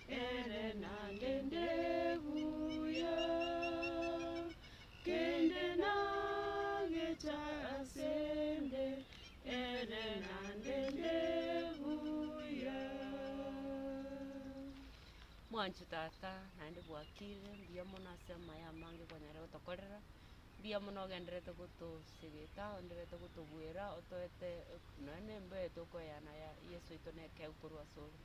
Ere nandende buya, kende nagecha asende, ere nandende buya. Mwanche tata, naende bwakire, mbuya mono ase amaya amange kwanyarire gotokorera, mbuya mono ogendererete gotosegeta, ogendererete gotobwera, otoete nonya na embeo tokoeyana ya yeso oito na ekeegwa korwa asore.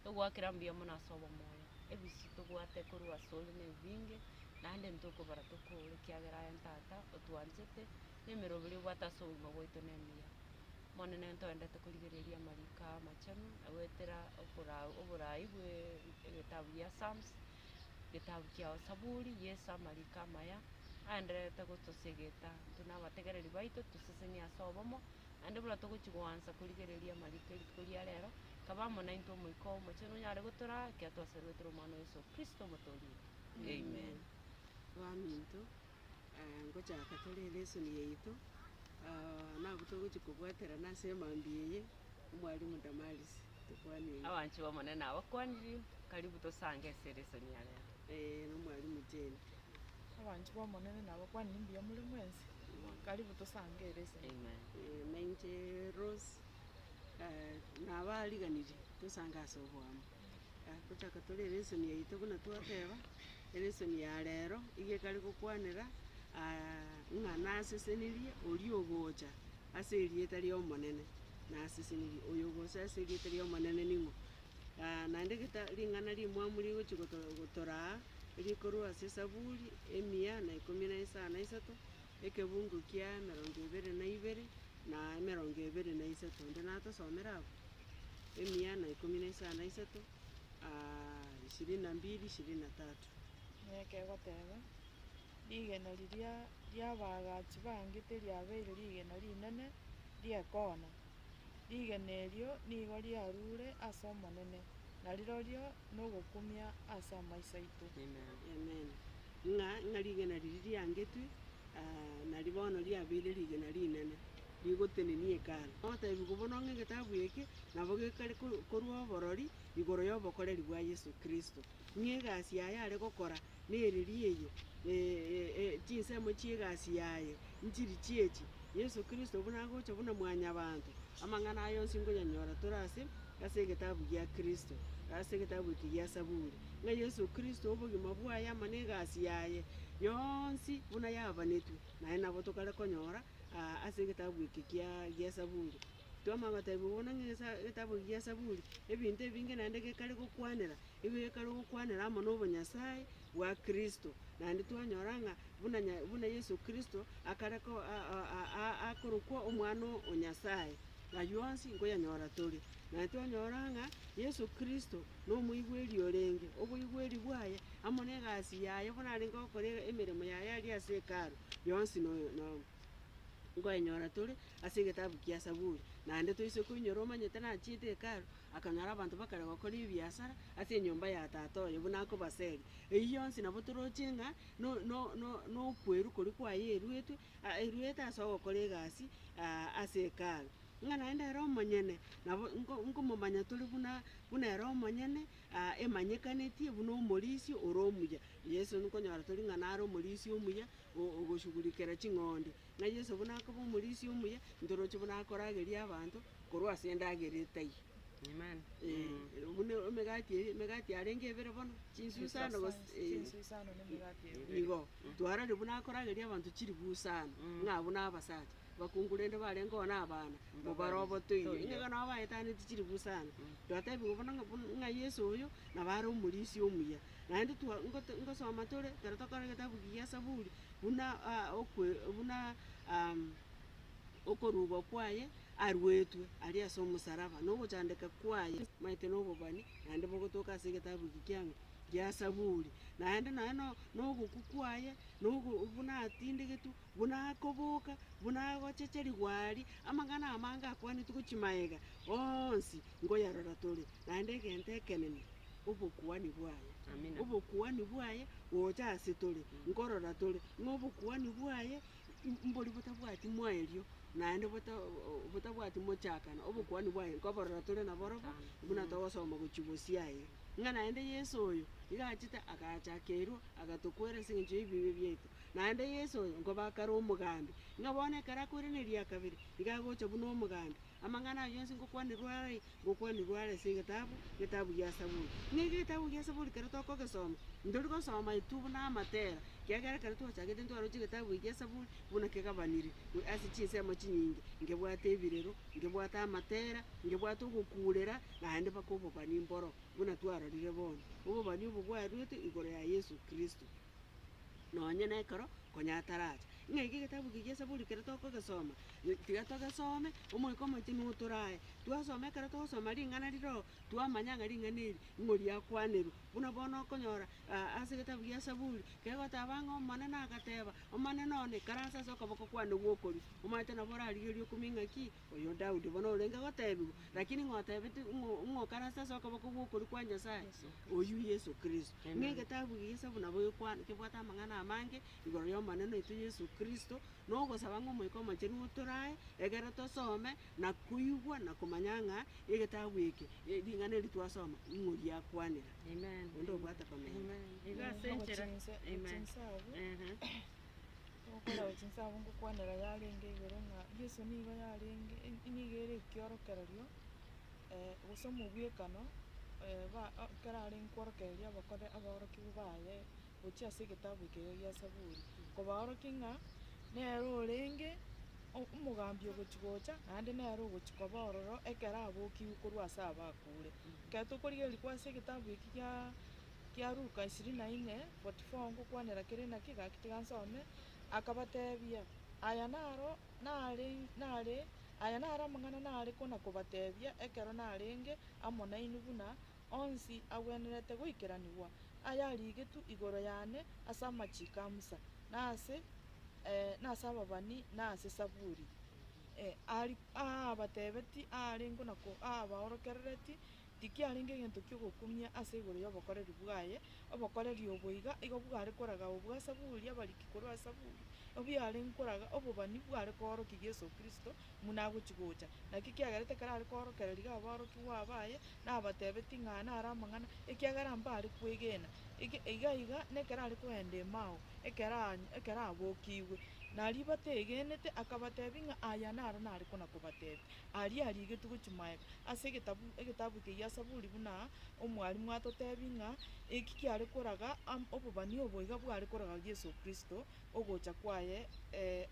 Togoakera mbuya mono ase obomoyo, ebisio tobwate korwa asore na ebinge, naende ntokobara tokore ekiagera aye ntata otwanchete, na emeroberi obwate ase obogima bwaito na emiya. Omonene ntoendete korigereria amariko aya amachenu, na goetera okoraa oborai bwe egetabu gia Psalms, egetabu kia Saburi, Yeso amariko amaya, aendererete gotosegeta intwe na abategereri baito tosesenie ase obomo, Naende buna togochia goansa korigereria amariko erituko ria rero, kaba amo naintwe Omoika oo Omochenu onyare gotoraa, ekiagera twaseruetire Omwana o Yeso Kristo Omotoori oito. Amen. Baminto, ngochaka tore elesson yaito, nabwo togochia kobwaterana ase emambia eye, omwalimu Damaris, tokwanie. Abanchwa b'Omonene nabakwanirie, karibu tosange ase elesson ya rero. Na omwalimu Jane. Abanchwa b'Omonene nabakwanirie mbuya more mwensi, karibu tosange elesson. Amen. Na inche Rose, nabariganirie tosange ase oboamo. Gochaka tore elesson yaito buna twateba, elesson ya rero iga ekare gokwanera ng'a nasesenirie oria ogocha ase erieta ri'Omonene, nasesenirie oyogocha ase erieta ri'Omonene ning'o? Naende geta ring'ana rimwamu rigochia goto gotoraa, rikorwa ase Esaburi emia na ikomi na isano na isato, ekebungo kia emerongo ebere na ibere, na emerongo ebere na isato. Onde natosomere abwo? Emia na ikomi na isano na isato, ishirini na mbili, ishirini na tatu. Neke egoteba, Rigena riria ri'abaagachi bangete riabeire rigena rinene ri'ekoona. Rigena erio nigo riarure ase Omonene, na rirorio nogokumia ase amaiso aito. Amen. Ng'a ng'a rigena riria riangetwe, nari bono riabeire rigena rinene, rigotenenia Hekalu. Ogotebiwa bono ng'a egetabu eke nabo gekare korwa oborori igoro y'obokoreri bwa Yeso Kristo. Ng'a egasi yaye are gokora nereri eye, chinsemo chi'egasi yaye nchiri chiechi, Yeso Kristo buna agocha buna mwanyabanto, amang'ana aya onsi nkoyanyora tore ase ase egetabu gia Kristo, ase egetabu eke gia Saburi, ng'a Yeso Kristo obogima bwaye amo na egasi yaye yonsi buna yabanetwe, naye nabo tokare konyora ase egetabu eke kia gia Saburi. Twamanya gotebiwa bono ng'a egesa egetabu eke gia Saburi, ebinto ebinge naende gekare gokwanera, igo gekare gokwanera amo na obonyasae bwa Kristo. Naende twanyora ng'a buna nya buna Yeso Kristo akare ko akorokwa Omwana o Nyasaye, aywo onsi nkoyanyora tore. Naende twanyora ng'a Yeso Kristo nomoigweri orenge, oboigweri bwaye amo na egasi yaye buna arenge gokora emeremo yaye aria ase Hekalu, yonsi no no. Nkoenyora tore ase egetabu kia Saburi, naende toise koinyora omanyete nachiete Hekalu, akanyora abanto bakare gokora ebiasara ase enyomba ya tata oye buna akobaseria. Eyio yonsi nabo toroche ng'a no no no nokwerwa koria kwaye eruetwe, eruete ase ogokora egasi ase Hekalu. Ng'a naende ere omonyene, nabo nko nkomomanya tore buna buna ere omonyene emanyekanetie buna omorisia ore omuya. Yeso nkonyora tore ng'a nare omorisia omuya, ogoshughulikera ching'ondi. Ng'a Yeso buna akoba omorisia omuya, ntoroche buna akorageria abanto korwa ase endagera etaiyo. Amen. Eh, buna emegati eye, emegati yarenge ebere bono, chinsu isano gose eh, Chinsu isano na emegati ebere. igo, twarorire buna akorageria abanto chiribu isano, ng'a abwo na abasacha, bakungu rende barenge oo na abana, mobare obotoiyo, Toiyo. ng'a nabo baetaneti chiribu isano. Twatebiwa bono ng'a buna ng'a Yeso oyo, nabo are omorisia omuya. Naende twa ngote ngosoma tore, ekero tokora egetabu gia Saburi, buna okwe buna okorugwa kwaye aruetwe aria ase omosaraba, na ogochandeka kwaye, omanyete na obobani, naende bogotoka ase egetabu eke kia ng'o? Gia Saburi. Naende nonya no na ogokwa kwaye, na ogo buna atindegetwe, buna akoboka, buna agochecherigwa aria, amang'ana amange akwanetwe gochia magega, onsi nkoyarora tore. Naende egento ekenene, obokuani bwaye. Amina. Obokuani bwaye gocha ase tore, nkorora tore, ng'a obokuani bwaye mbori botabwati moerio, naende bota botabwati mochakano, obokuani bwaye nkoborora tore naborobwo, buna togosoma gochia bosio aye. Ng'a naende Yeso oyo, iga achete agacha akerwa, agatokwera ase eng'encho ya ebibe biaito. Naende Yeso oyo, nkoba akare omogambi, ng'a bono ekero akoiraneria akabere, iga agocha buna omogambi. Amang'ana ayio onsi ngokwanerwa are, ngokwanerwa are ase egetabu, egetabu gia Saburi. Ng'a egetabu gia Saburi ekero tokogesoma, ntori gosoma intwe buna amatera, ekiagera ekero twachagete ntwaroche egetabu eke gia Saburi, buna kegabanire ase chinsemo chinyinge, nkebwate ebirero, nkebwate amatera, nkebwate ogokurera, naende mpaka obobani mboro, buna twarorire bono. Obobani obo bwaruete igoro ya Yeso Kristo, nonye na ekero konya ataracha. Ng'a eke egetabu eke gia Saburi ekero tokogesoma, tiga togesome, Omoika Omochenu otorae. Twasoma ekero togosoma ring'ana rirooo, twamanya ng'a ring'ana eri, ng'o riakwanerwa. Buna bono okonyora ase egetabu gia Saburi, kegoteba ng'a Omonene agateba, Omonene one, ikaransa ase okoboko kwane gwa okorio. Omanyete nabo orarigererie okumia ng'aki, Oyo Daudi bono orenge gotebiwa, lakini ng'o otebeti ng'o ng'o okaranse ase okoboko gw'okorio kwa Nyasaye? Oyio Yeso Kristo. Ng'a egetabu eke gia Sabu nabo gekwana kebwate amang'ana amange, igoro ya Omonene oito Yeso Kristo, na ogosaba ng'a Omoika Omochenu otorae, ekero tosome, na koigwa na komanya ng'a egetabu eke, ring'ana eri twasoma, ng'o riakwanera. Amen. Onde obwate komenta. Amen. Iga ase enchera. Chinse Amen. chinse abwo Ehe. Ogokora gochia inse abwo ngokwanera yarenge igoro ng'a Yeso nigo yarenge nigo ere ekiorokererio gose omobwekano ba ekero arenge kworokereria abakore abaorokigwa baye gochia ase egetabu eke gia Saburi, kobaorokia ng'a nere orenge omogambi ogochi gocha naende nere ogochi koba ororo ekero abokigwe korwa ase abakure. Ekero tokorigereria kwa ase egetabu eki giaa. Kia Luka ishirini na inne, 44 ngokwanera kere naki gaki tiga nsome, Akabatebia, Aya naro nare nare aya naro amang'ana nare kona-kobatebia ekero narenge amo nainwe buna onsi agwenerete goikeranigwa, ayarigetwe igoro yane ase amachiko a Musa, na ase na ase ababani, na ase Saburi. Ari aabatebeti arenge na abaorokerereti Tikiarenge egento ki'ogokumia ase igoro y'obokoreri bwaye, obokoreri obo iga igo bware koraga obwa Saburi, abariki korwa Saburi, obiarenge koraga obobani bware koorokia Yeso Kristo buna agochi gocha. Naki kiagerete ekero are koorokereria iga aborokigwa baye, nabatebetie ng'a naro amang'ana, ekiagera mbare kwegena. Eke iga iga nekero are kogenda Emau, ekero ekero abokigwe, naria bategenete akabatebia ng'a aya naro nare kona kobatebia. Aria arigetwe gochia magega ase egetabu egetabu eke gia Saburi buna omwalimu atotebie ng'a eki kiare koraga am obobani obo iga bware koraga Yeso Kristo ogocha kwaye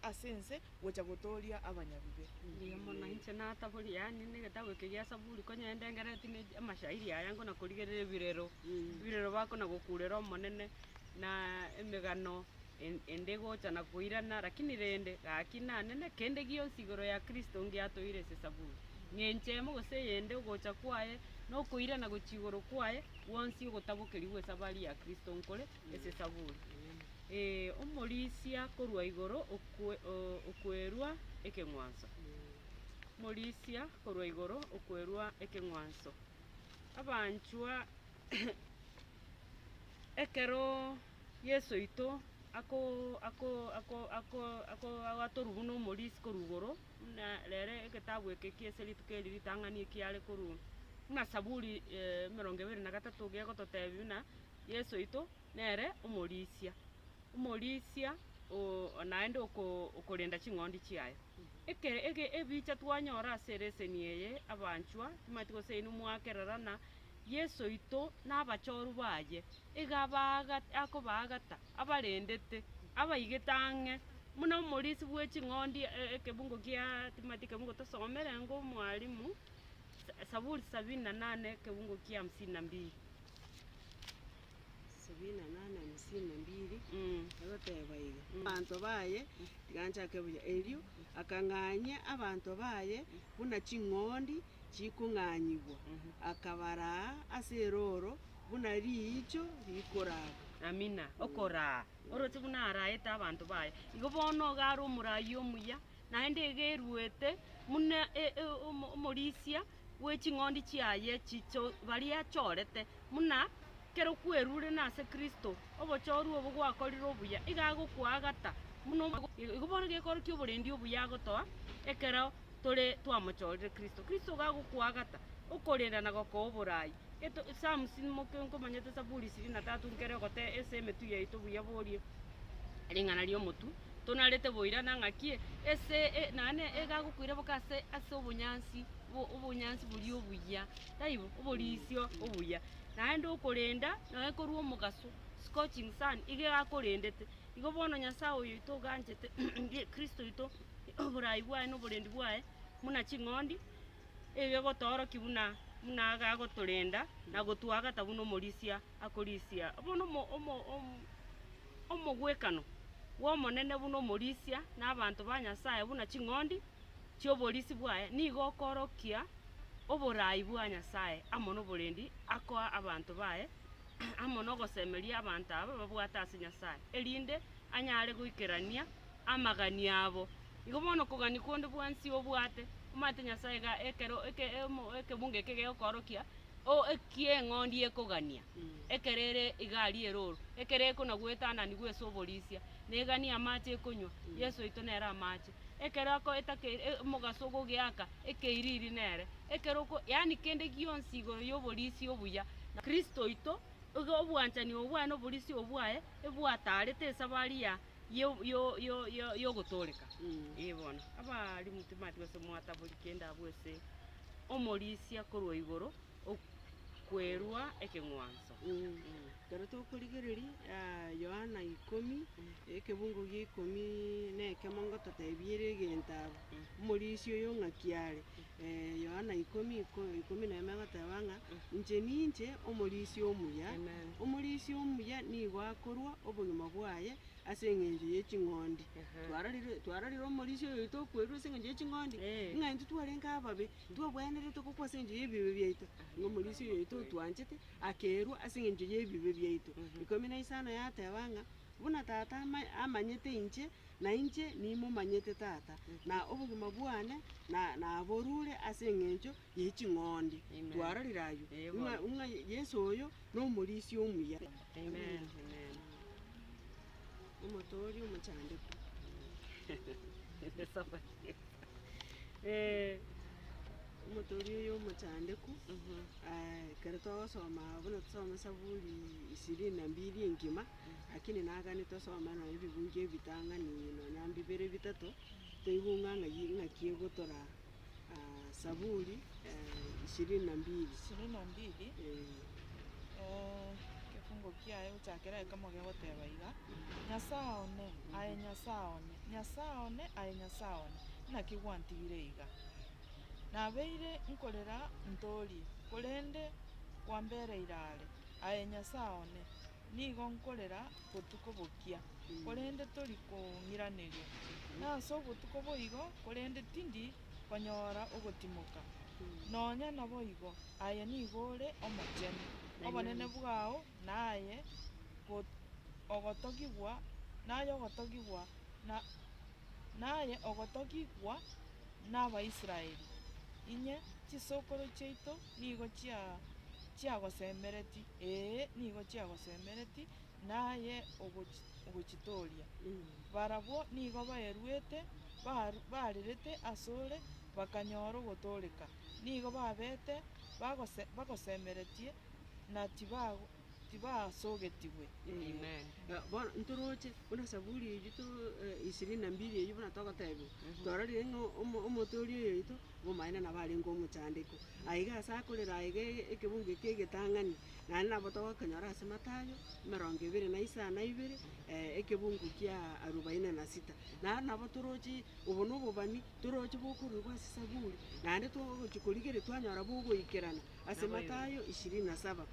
ase ense gocha gotooria abanyabibe. Mbuya mono inche nataboria yaani na egetabu eke gia Saburi konya ndengereti na amashairi aya nkona korigereria ebirero, ebirero bakona gokurera Omonene na emegano. ende gocha na koirana, lakini rende, gaki nanene, kende gionsi igoro ya Kristo ngiatoire ase Saburi. Ng'encho emo gose eyende ogocha kwaye, na okoirana gochia igoro kwaye, gwonsi ogotabokerigwa esabari ya Kristo nkore ase Saburi. Ee, omorisia korwa igoro okwe okwerua ekeng'wanso. Omorisia korwa igoro okwerua ekeng'wanso. Abanchwa ekero. Yeso oito ako ako ako ako ako agatorwa buna omorisia korwa igoro, buna rere egetabu eke kia ase rituko eri ritang'ani ekiare korwa buna Saburi emerongo ebere na gatato gegototebia buna Yeso oito nere omorisia, omorisia o naende oko okorenda ching'ondi chiaye. Ekere ege ebicha twanyora ase ereseni eye abanchwa, timanyeti gose inwe mwakerora na Yeso oito na abachoru baye, iga akobaagata, abarendete, abaigete ang'e, buna omorisia bwe ching'ondi ekebungo gia timanyeti ekebungo tosomere ng'o omwalimu, Saburi sabini na nane ekebungo kia hamsini na mbili. Sabini na nane hamsini na mbili, egoteba iga, Abanto baye, tiga nchake buya, erio akang'anyia abanto baye buna ching'ondi chikong'anyigwa, akabaraa ase erooro buna riicho rikoraagwa. Amina, okoraa, oroche buna araete abanto baye. Igo bono iga are omoraai omuya, naende iga eruete buna omorisia bwe ching'ondi chiaye chicho baria achorete, buna ekero kwerure nase Kristo, obochorwa obo gwakorire obuya, iga agokoagata buna igo bono gekorokia oborendi obuya agotoa ekero tore twamochorire Kristo. Kristo iga agokoagata, okorenda na gokoa oborai. Eto Psalms moke nkomanyete Zaburi ishirini na tatu nkere ogote ase emetwe yaito buya borie ring'ana ria omotwe, tonarete boirana ng'aki ase e naende egagokoira boka ase ase obonyansi bo obonyansi boria obuya, taibo? Oborisio obuya. Naende okorenda nonya korwa omogaso, scorching sun, iga egakorendete. Igo bono Nyasaye oyo oito oganchete Kristo oito, oborai bwaye na oborendi bwaye, buna ching'ondi, egegotoorokia buna buna agagotorenda na gotwagata buna omorisia akorisia. Bono omo omo omo omogwekano bw'Omonene buna omorisia na abanto ba Nyasaye buna ching'ondi chi'oborisi bwaye nigo okoorokia oborai bwa Nyasaye amo noborendi akoa abanto baye amo nogosemeria abanto aba babwate ase Nyasaye, erinde anyare goikerania amaganio abo. Igo bono kogania konde bwensi obwate, omanyete Nyasaye iga ekero eke emo ekebungo eke gegokoorokia, o ekieng'ondi ekogania, ekero ere iga aria eroro, ekero ekona goetananigwa ase oborisia, neganie amache ekonywa, Yeso oito nere amache. Ekero ako etakeire e omogaso ogogeaka, ekeiriri nere, ekero oko yaani kende gionsi igoro ya oborisia obuya, na Kristo oito, iga obwanchani obo bwaye na oborisia obo bwaye, ebwatarete esabari ya yo yo yo yo yogotooreka. Ee bono, abalimu timanyeti gose mwatabori kende abwo ase omorisia korwa igoro okwerua ekeng'wanso. Ekero tokorigereria Yohana ikomi, ekebungo gia ikomi na ekemo ngototebia ere egento abwo, omorisia oyo ng'aki are. Yohana ikomi iko ikomi na emo egoteba ng'a, inche ninche omorisia omuya, Amen. omorisia omuya nigo akorwa obogima bwaye ase eng'encho ye ching'ondi. Twarorire twarorire omorisia oyo oito okwerwa ase eng'encho ye ching'ondi, ng'a intwe twarenge ababe, ntwabwenerete gokwa ase eng'encho ya ebibe biaito, ng'a omorisia oyo oito otwanchete, akerwa ase eng'encho ya ebibe biaito. Ikomi na isano yateba ng'a, buna tata ama amanyete inche, na inche nimomanyete Tata, na obogima bwane na naborure ase eng'encho ye ching'ondi. Amen. Twarorire aywo, Ee ng'a bono. ng'a Yeso oyo nomorisia omuya. Amen, amen. Omotoori omochandeku. Eh, Omotoori oyo omochandeku, ekero togosoma buna tosome Saburi ishirini na mbili engima, lakini nagani tosome nonye ebibungo ebitang'ani nonya mbibere bitato, toigwe ng'a ng'ai ng'aki egotoraa Saburi ishirini na mbili. Ishirini na mbili, ekefungo kiaye gochakera ekemo gegoteba iga, Nyasae one, aye Nyasae one, Nyasae one, aye Nyasae one, naki gwantigire iga? Nabeire nkorera ntorie, korende kwambereire are, aye Nyasae one, nigo nkorera botuko bokia, korende tori kong'iraneria, nase obotuko boigo, korende tindi konyora ogotimoka. Nonya naboigo, aye nigo ore omochenu, obonene bwao naye ogotogigwa, naye ogotogigwa na naye ogotogigwa n'Abaisraeli. Inye chisokoro chiaito nigo chiagosemereti, ee, nigo chiagosemereti, naye ogochitooria. Barabwo nigo baeruete barerete asore, bakanyora ogotooreka, nigo babete bagosemeretie na tibasogetigwe. Amen. Bono ntoroche buna Saburi eyio to ishirini na mbili eyio buna togotebiwa, twarorire ng'a omo omotoori oyo oito, obomaene nabo arenge omochandeko. Aiga ase akorera aiga ekebungo eke egetang'ani, naende nabo togokonyora ase Mathayo, emerongo ebere na isano na ibere, ekebungo kia arubaini na sita. Naende nabo toroche obo na obobani, toroche bokorurwa ase Saburi, naende togochia korigereria twanyora bogoikerana ase Mathayo ishirini na saba.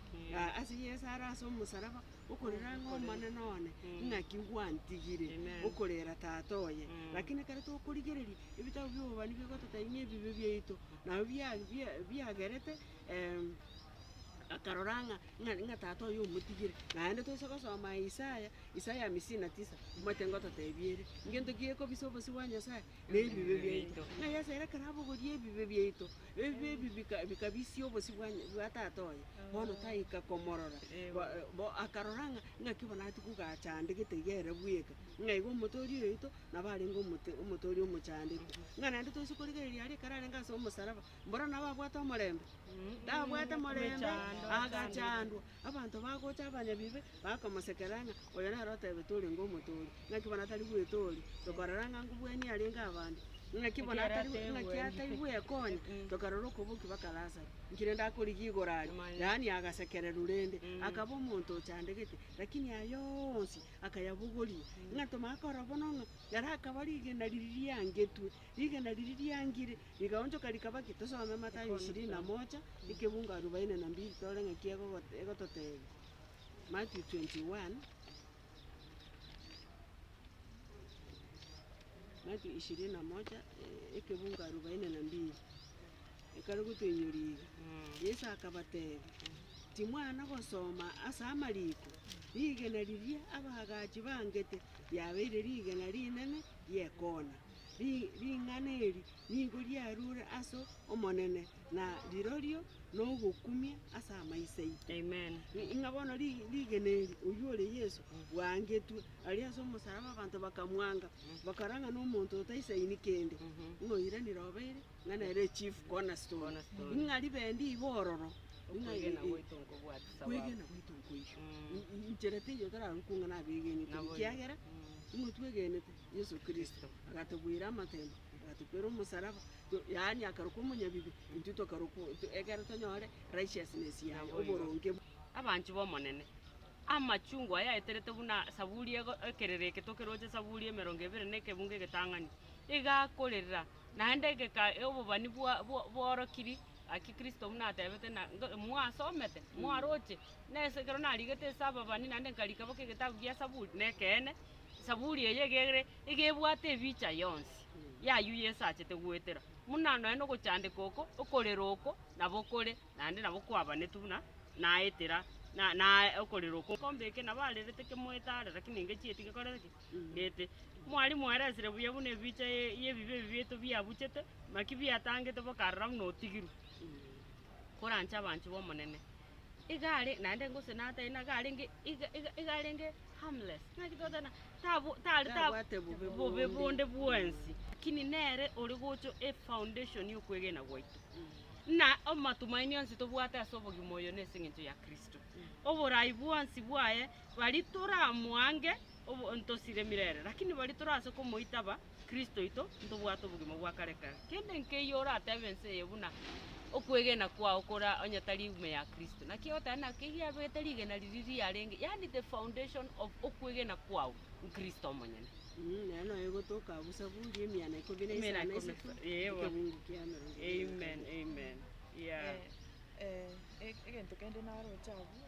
Ase Yeso are ase omosaraba, okorera ng'a Omonene one, ng'aki gwantigire, okorera tata oye. Lakini ekero tokorigereria, ebitabu bia obobani bigototebia ng'a ebibe biaito, nabo bia bia biagerete akarora ng'a ng'a ng'a tata oye omotigire. Naende toise gosoma Isaya, Isaya hamsini na tisa, omanyete ngototebia ere, ngento ki gekobisa obosio bwa Nyasaye? Na ebibe biaito. Ng'a Yeso ere ekero abogoria ebibe biaito, ebibe ebi bika bikabisia obosio bwa nya bwa tata oye, bono taika komorora, bo akarora ng'a ng'aki bono atie kogachandegete iga ere bweka, ng'a igo omotoori oyo oito, nabo arenge omote omotoori omochandegu. Ng'a naende toise korigereria aria ekero arenge ase omosaraba, mbora nabo abwate omorembe? Tabwate morembe, Emechando. Agachandwa, abanto bagocha abanyabibe, bakomosekera ng'a oyo nere otebete orenge omotoori, ng'aki bono atari gwetoria, tokarora ng'a nkobwania arenge abande, ng'aki bono atari ng'aki atari gwekonya, tokarora okobokia baka Lazaro, nki rende akorigia igoro aria, yaani agasekererwa rende, akaba omonto ochandegete, lakini aya onsi akayabogoria, ng'a tomanye korora bono ng'a ere akaba rigena riria riangetwe, rigena riria riangire, rigaonchoka rikaba ki? Tosome Mathayo ishirini na moja, ekebungo arubaini na mbili tore ng'aki egogo egototebia. Matthew 21, Matthew ishirini na moja, ekebungo arubaini na mbili, ekare gotoinyoria iga. Yeso akabatebia, Timwana gosoma ase amariko, rigena riria abaagachi bangete riabeire rigena rinene ri'ekoona. Ri- Ring'ana eri nigo riarure ase Omonene, na rirorio nogokumia ase amaiso aito. Amen. Ng'a bono ri- rigena eri, oyio ore Yeso, bwangetwe aria ase omosaraba abanto bakamwanga, bakarora ng'a nomonto otaisaini kende, ng'a oiranire obeire, ng'a nere echief cornerstone. Cornerstone. Ng'a ribendi ibo ororo, ng'a Okwegena gwaito nkobwate sababu. kwegena gwaito nkoiyo. Inchera teiyo torarokwe ng'a nabegenete, Nabo igo. ekiagera, ng'o twegenete. Yeso Kristo, agatobuera amatemba, agatokwera omosalaba, to yaani akarokwa omonyabibe, intwe tokarokwa to ekero tonyore righteousness yaye, Nabo igo. oboronge. Abanchwa b'Omonene, amachungwa aya aeterete buna saburi ego ekerero eke tokeroche saburi emerongo ebere na ekebungo egetang'ani, iga akorera, naende egeka obobani bwa bwa bworokiri aki Kristo buna atebete na ngo mwasomete, mwaroche, nese ekero narigete ase ababani naende nkarika boka egetabu gia saburi, nekeene. Saburi eye iga ere iga ebwate ebicha yonsi y'ayio Yeso achete goetera, buna nonya na ogochandeka oko, okorera oko nabo kore, naende nabo kwabanetwe buna naetera na na okorera oko. Egekombe eke nabo arerete kemoete are lakini ngechieti gekorete ki? Gete. Mwalimu aeresire buya buna ebicha ye ebibe ebi biaito biabuchete, naki biatangete bokarora buna otigirwe. Koranche abanchwa b'Omonene, iga are naende gose natebe iga arenge iga iga iga arenge harmless, naki togoteba ng'a tabu tari ta Tabwate bobe bobe bonde. bonde bwensi, lakini nere ore gocha efoundation ya okwegena gwaito, na amatumaini onsi tobwate ase obogima oyo nase eng'encho ya Kristo. Oborai bwonsi bwaye, baria toramwange obo ntosire mirere, lakini baria torase komoitaba Kristo oito, ntobwate obogima bwa kare kare. Kende nkeiyo oratebe ense eye buna okwegena kwao kora onye tari ime ya Kristo. Naki ogoteba naki riabete rigena riria riarenge, yaani the foundation of okwegena kwao nkristo omonyene. Nere noyo egotoka abwo Zaburi emia na ikomi na Emia na isano na ikomi isato, ee bono. ekebungu kia emerongo ebere na Amen, kabere. amen, yeah. Egento kende naroche abwo,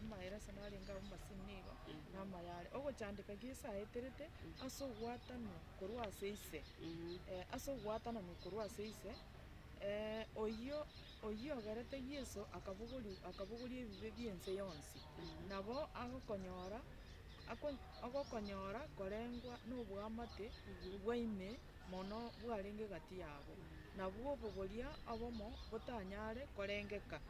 amaere ase narenge abwo masini nigo, namaya are. Ogochandeka Yeso aeterete ase ogwatanwa korwa ase ise, ase ogwatananwa korwa ase ise, oyio oyio ogerete Yeso akabogori akabogoria ebibe bia ense yonsi. Nabo agokonyora ako ogokonyora korengwa na oboamate bwa ime mono bwarenge gati yabo, nabwo obogoria obomo botanyare korengeka.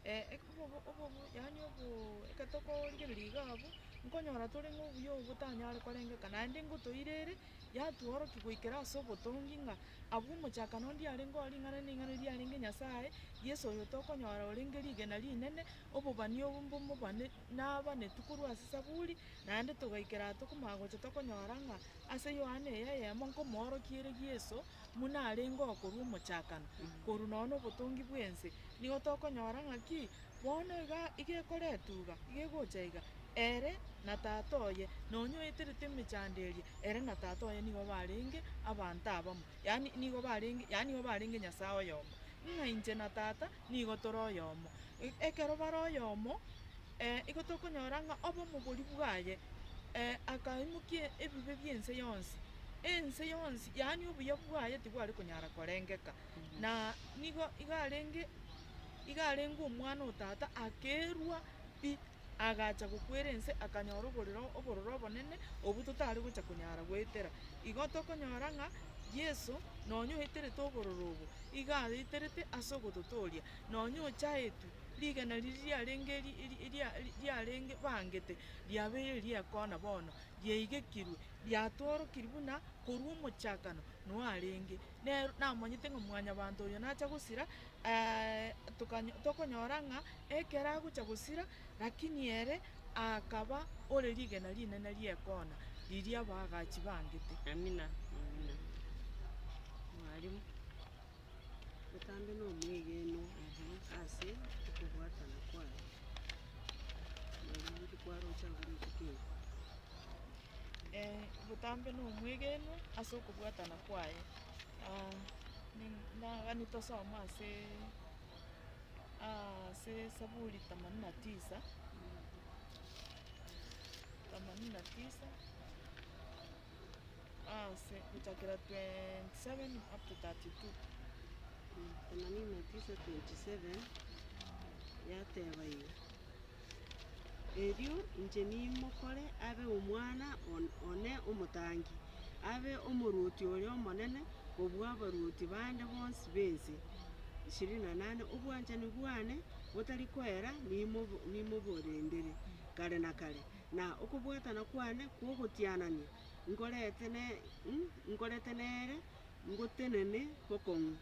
Obobo obobo yaani oboo ekero tokorigereria iga abwo, nkonyora tore ng'a obuya obo botanyare korengeka naende ngotoirere, yatworokia goikera ase obotongi ng'a abwo omochakano ndiarenge oo ring'ana na ring'ana riarenge Nyasaye, Yeso oyo tokonyora orenge rigena rinene, obobani obo mbomobane nabanetwe korwa ase saburi, naende togaikera aa tokomanya gocha tokonyora ng'a ase Yohana eye eyemo nkomoorokia ere Yeso, buna arenge okorwa omochakano, korwa nonya na obotongi bwa ense, nigo tokonyora ng'aki, bono iga iga ekoretwa iga, iga egocha iga, ere na tata oye, nonya oeterete emechando eria, ere na tata oye nigo barenge abanto abamo, yaani nigo barenge yaani nigo barenge Nyasaye oyomo, ng'a inche na tata nigo tore oyomo. Ekero bare oyomo, igo tokonyora ng'a obomo boria bwaye, akaimokia ebibe bia ense yonsi, ense yonsi yaani obuya bwaye tibware konyara korengeka. Na nigo iga arenge iga arenge omwana o tata akerwa pi, agacha gokwera ense akanyora oborero obororo obonene obwo totare gocha konyara goetera. Igo tokonyora ng'a Yeso nonya oeterete obororo obo, iga aeterete ase ogototoria, nonya ochaetwe. Rigena riria riarenge ri ri ria riarenge bangete, riabeire riekona bono, riaigekirwe, riatworokiri buna korwa omochakano noarenge. Nero namanyete ng'a mwanyabanto oyo nacha gosira tokanyo tokonyora ng'a ekero agocha gosira, lakini ere akaba ore rigena rinene riekona, riria abaagachi bangete. Amina, amina. Mwalimu. Botambe na omwegenwa ase okobwatana kwaye, nari kwaroche abwo rituko eri. Botambe na omwegenwa ase okobwatana kwaye. Nagani tosome ase ase Saburi themanini na tisa, themanini na tisa. Ase gochakera 27 up to 32. Themanini na tisa 27 yateba iga, Erio inche nimokore abe omwana on- one omotangi, abe omoruoti oria omonene kobua abaruoti bande bonsi b'ense. 28 Obwanchani bwane botari koera nimobo nimoborendere kare na kare, na okobwatana kwane kwogotianania nkorete ne nkorete nere ngotenene bokong'u.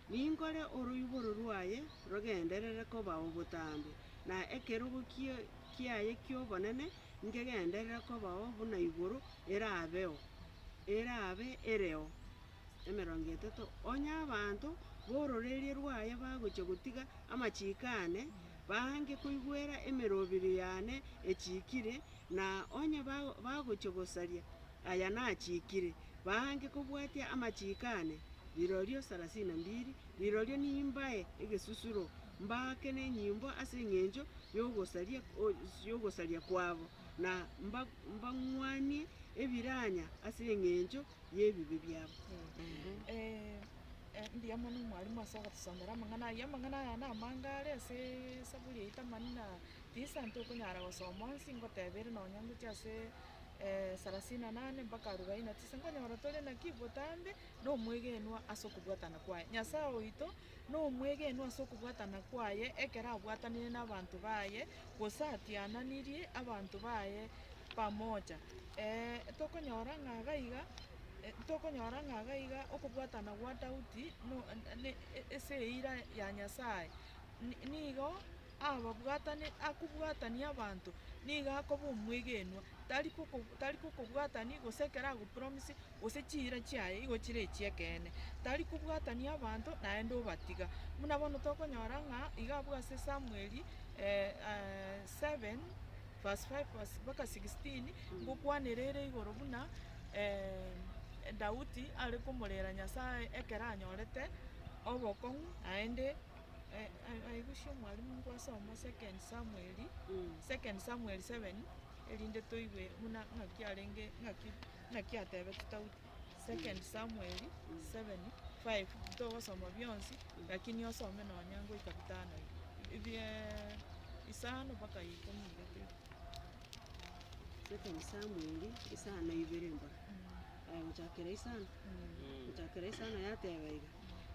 Ninkore oroiboro rwaye rogenderere kobao botambe, na ekerogo kiaye ki'obonene nkegenderere kobao buna igoro erabeo, erabe ereo. 30 Onye abanto b'ororeria rwaye bagochia gotiga amachiiko aane, baange koigwera emeroberio yane echiikire, na onye bagochia gosaria aya nachiikire, baange kobwatia amachiiko ane, rirorio 32 rirorio nimbae egesusuro, mbaake nenyimbo ase engencho y'ogosaria y'ogosaria kwabo, na mbang'wanie ebiranya ase engencho y'ebibe biabo. Mbuya mono omwalimu ase ogotosomera amang'ana ayio, amang'ana aya namange are ase esaburi eye themanini na tisa ntokonyara gosoma onsi ngoteba ere nonya ngochia ase 38 mpaka 49 nkonyora tore naki botambe na omwegenwa ase okobwatana kwaye. Nyasae oito na omwegenwa ase okobwatana kwaye ekero abwatanire na abanto baye, gose atiananirie abanto baye pamoja. Tokonyora ng'a iga iga, tokonyora ng'a iga iga okobwatana gwa Daudi no ne ase eira ya Nyasaye, nigo ababwatane akobwatania abanto, nigo akoba omwegenwa, tari koko tari kokobwatani gose ekero agopromise gose chiira chiaye igo chire echi'ekeene. Tari kobwatania abanto naende obatiga. Buna bono tokonyora ng'a iga abwo ase Samueli 7 verse 5 verse mpaka 16, ngokwanera ere igoro buna Daudi are komorera Nyasaye ekero anyorete obokong'u naende aye omwalimu nkwasoma second Samuel, second Samuel 7, erinde toigwe buna ng'aki arenge ng'aki ng'aki atebetie Daudi. Second Samuel 7, 5, togosoma bionsi, lakini osome nonya ngoika bitano iga, ebie isano mpaka ikomi iga toigwe. Second Samuel isano ibere mbora, aya gochakera isano, gochakera isano yateba iga,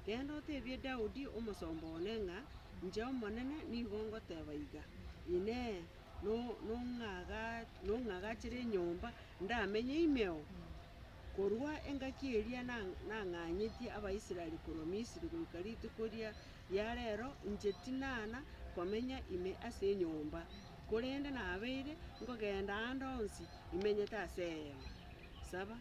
Genda otebie Daudi omosomba one ng'a inche Omonene nigo ngoteba iga, Inee, nong'agachere enyomba ndamenye imeo? Korwa engaki eria nang'anyetie Abaisraeli korwa Misiri goika rituko ria rero, inche tinana komenya ime ase enyomba, korende nabeire nkogenda aande onsi imenyete ase eema. Saba.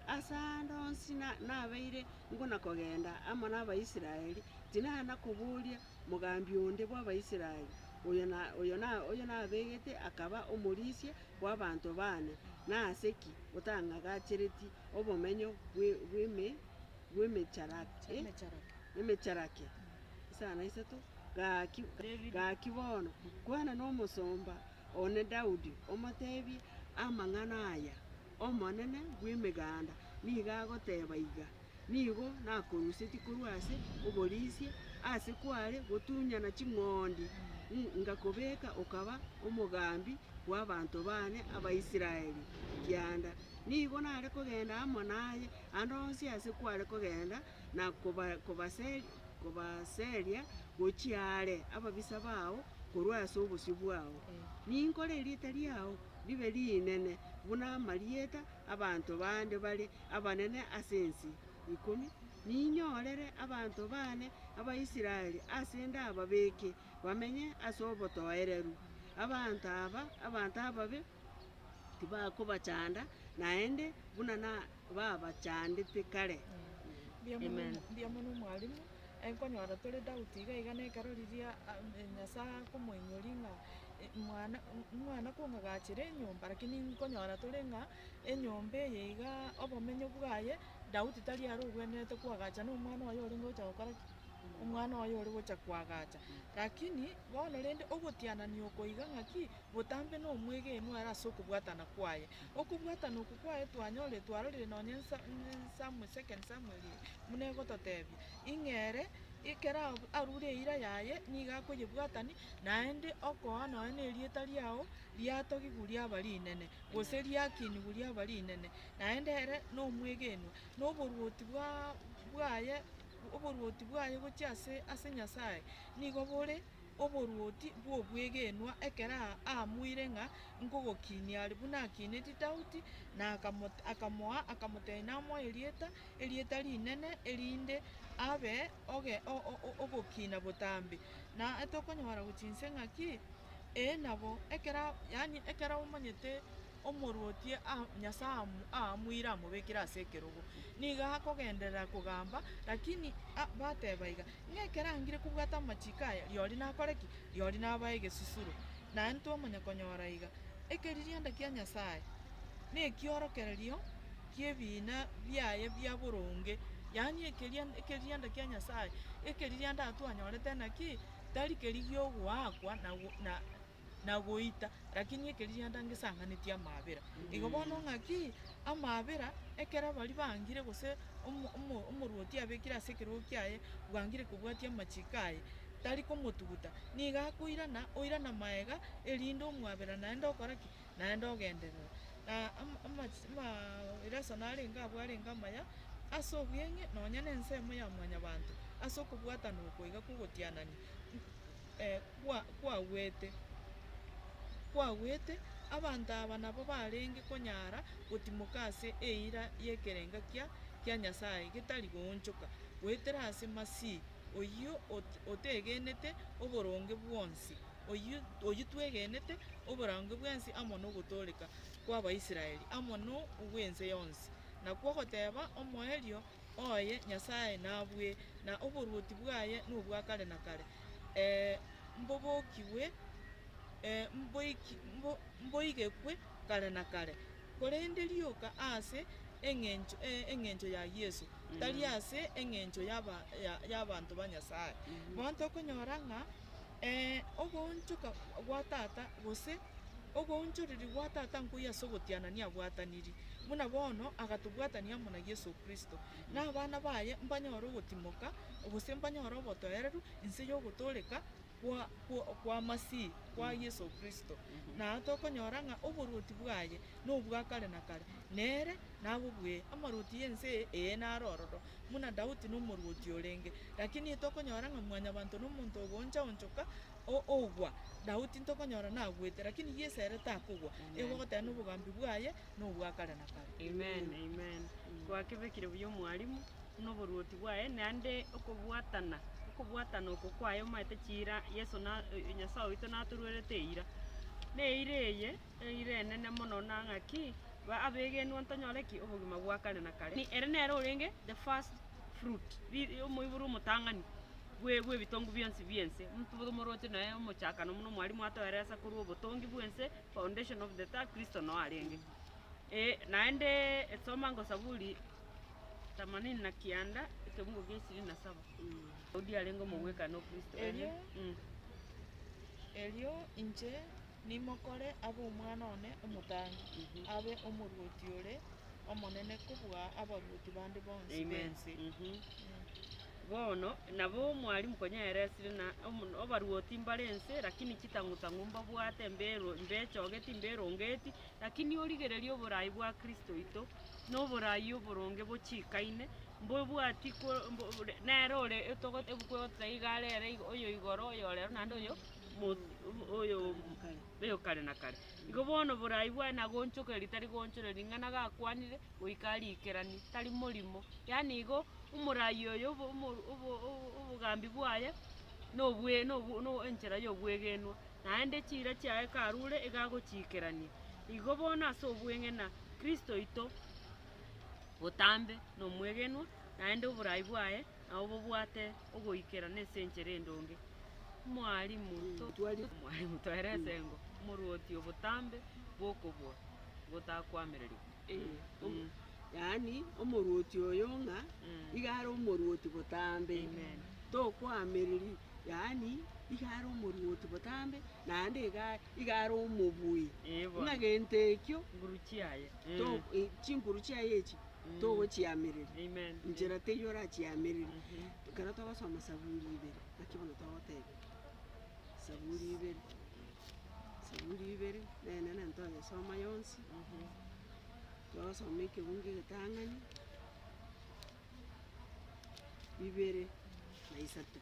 Ase aande onsi nabeire nkona-kogenda amo n'Abaisraeli, tinana koboria mogambi onde bw'Abaisraeli, oyo na oyo na oyo nabegete akaba omorisia bw'abanto baane, nase ki otang'agachereti obomenyo bwe bw'eme bw'emecharake emecharake isano isato? Gaki gaki bono, kwana nomosomba one Daudi, omotebie amang'ana aya, Omonene bw'Emeganda nigo agoteba iga, Nigo nakorusetie korwa ase oborisia aase kware gotunyana ching'ondi, ngakobeka okaba omogambi bw'abanto baane Abaisraeli kianda. Nigo nare kogenda amo naye ande onsi ase kware kogenda, na kobaseria gochia aare ababisa bao korwa ase obosio bwao. Ninkore erieta riao ribe rinene buna amarieta 'abanto bande bare abanene ase ense. Ikomi, Ninyorere abanto baane Abaisraeli ase ndababeke bamenye ase obotoereru. Abanto aba, abanto ababe tibakobachanda naende buna nababachandete kare. Mbuya mono Amen. mbuya mono omwalimu, nkonyora tore doubt iga iga na ekero riria Nyasaye akomoinyoria ng'a mwana mwana kong'agachera enyomba lakini nkonyora tore ng'a enyomba eye igaa obomenyo bwaye, Daudi tari aro obwenerete koagacha na omwana oye orenge gocha gokora ki? Omwana oye ore gocha koagacha. Lakini, bono rende ogotianania oko iga ng'aki, botambe na omwegenwa ere ase okobwatana kwaye. Okobwatana oko kwaye twanyorire twarorire nonye nsa Samuel second Samuel eye, buna egototebia, ing'a ere, ekero arure eira yaye, nigo akoyebwatania, naende okoa nonye na erieta riago, riatogigwa riaba rinene, gose riakinigwa riaba rinene, naende ere nomwegenwa, na oboruoti bwaa bwaye oboruoti bwaye gochia ase ase Nyasaye, nigo bore oboruoti bw'obwegenwa ekero aamuire ng'a nkogokinia are buna akineti Daudi, na akamo akamoa akamotebia namoe erieta, erieta rinene erinde abe oge ogokina botambe. Na etokonyora gochia inse ng'aki, ee nabo, ekero yaani ekero omanyete omoruoti a Nyasaye amo aamuire amobekire ase ekerogo, nigo akogenderera kogamba, lakini a bateba iga, ng'a ekero angire kobwata amachiko aya, rirorio nakore ki? Rirorio nabae egesusuro. Naende twamanya konyora iga, ekeririanda kia Nyasaye, na ekiorokererio ki'ebiina biaye bia boronge, yaani ekeria ekeririanda kia Nyasaye, ekeririanda aa twanyorete naki, tari keria giogoakwa na na na goita, lakini ekeririanda ngesang'anetie amaabera. Igo bono ng'aki, amaabera, ekero baria bangire gose omo omo omoruoti abekire ase ekerogo kiaye, bwangire kobwatia amachiko aye, tari komotuguta, nigo akoirana, oirana maega, erinde omwabera naende okora ki? Naende ogenderera. Na ama amachi amareso narenge abwo arenge amaya, ase obweng'e nonya na ensemo ya mwanyabanto, ase okobwatana oko iga kogotianania kwa kwagwete kwagwete, abanto aba nabo barenge konyara gotimoka ase eira y'ekerenga kia kia Nyasae getari goonchoka, goetera ase Masihi, oyio ot otegenete oboronge bwonsi, oyio oyio twegenete oboronge bwensi amo nogotooreka kw'Abaisraeli, amo no ogw'ense yonsi. Nakwo ogoteba omoerio oye Nyasae nabue, na oboruoti bwaye nobwa kare na kare, ee, mbobokigwe, ee, mboiki mbo mboigekwe kare na kare, korende rioka ase eng'encho eng'encho ya Yeso, tari ase eng'encho yaba ya y'abanto ba Nyasae. Bono tokonyora ng'a ogoonchoka gwa tata gose ogoonchoreria gwa tata nkoiyo ase ogotianania abwataniri, buna bono agatobwatania amo na Yeso Kristo, na abana baye mbanyore ogotimoka, gose mbanyore obotoereru inse y'ogotooreka kwa kwa kwa Masihi, kwa Yeso Kristo. Na tokonyora ng'a oboruoti bwaye nobwa kare na kare, nere nabobue amaruoti y'ense eye, ee naro ororo, buna Daudi nomoruoti orenge. Lakini tokonyora ng'a mwanyabanto nomonto ogoonchaonchoka o- ogwa, Daudi ntokonyora nagwete, lakini Yeso ere takogwa, igo ogoteba nobogambi bwaye nobwa kare na kare. Amen, amen. Gwakebekire buya omwalimu, buna oboruoti bwaye, naende okobwatana, okobwatana oko kwaye omanyete chiira Yeso na Nyasae oito natoruerete eira. Na eira eye, eira enene mono na ng'aki, ba abegenwa ntonyore ki? Obogima bwa kare na kare. Ere nere orenge the first fruit, ri omoibori omotang'ani bwe bw'ebitongu bionsi bi'ense. Moroche noe omochakano buna omwalimu atoeresa korwa obotongi bw'ense, foundation of the earth, Kristo noo arenge. Naende soma ngo Zaburi themanini na kianda, ekemungo gia ishirini na saba. Daudi arenge omogwekano o Kristo. Erio, erio inche nimokore abe omwana one omotangi, abe omoruoti ore omonene kobua abaruoti bande bonsi Amen. b'ense. Bono, nabo omwalimu konya aeresire na omo- obaruoti mbare ense, lakini chitang'u-tang'u mbabwate mbero mbechogeti mberongeti, lakini origererie oborai bwa Kristo oito, na oborai oboronge bochikaine, Mbobwati ko mbo ore nere ore etogo ebuku egototebia iga arere igo oyo igoro, oyo rero naende oyo mo oyo oyo kare na kare. Igo bono borai bwaye nagoonchokeria tari goonchoreria ring'ana gakwanire, goika arikeranie, tari morimo. Yaani igo, omorai oyo obo omo obo obogambi bwaye, na obwe na obwo na enchera ya obwegenwa, naende chiira chiaye karure iga agochiikerania. Igo bono ase obweng'ena, Kristo oito. Botambe nomwegenwa, naende oborai bwaye nabo bobwate ogoikerana ase enchera endonge. Omwalimu to omwalimu toerese engo, omorwoti obotambe bw'okobua gotakwamererigwa. Yaani omorwoti oyo ng'a iga are omorwoti botambe, tokoamereri yaani iga are omorwoti botambe naende iga iga are omobui, ng'a gento ekio. Nguru chiaye. To chinguru chiaye echi togochiamereria, nchera teiyo orachiamererie. Ekero togosoma Saburi ibere, naki bono togotebigwa, Saburi ibere, Saburi ibere, nene nere toyesoma yonsi, twasoma ekebungo egetang'ani, ibere na isato.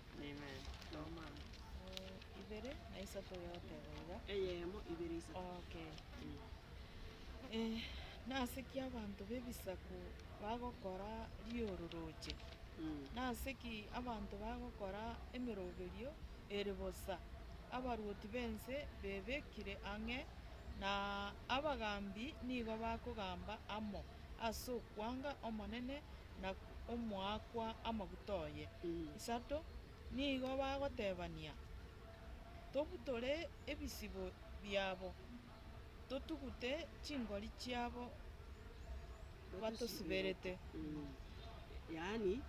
Soma amo. Ibere na isato yoteba iga. Eyemo, ibere, isato. Okay. Nase ki abanto b'ebisaku bagokora riororoche? Nase ki abanto bagokora emeroberio ere bosa? Abaruoti b'ense bebekire ang'e, na abagambi nigo bakogamba amo ase okwanga Omonene na omoakwa amaguta oye. Isato, nigo bagotebania, Tobutore ebisibo biabo. Totugute chingori chiabo batosiberete. Yaani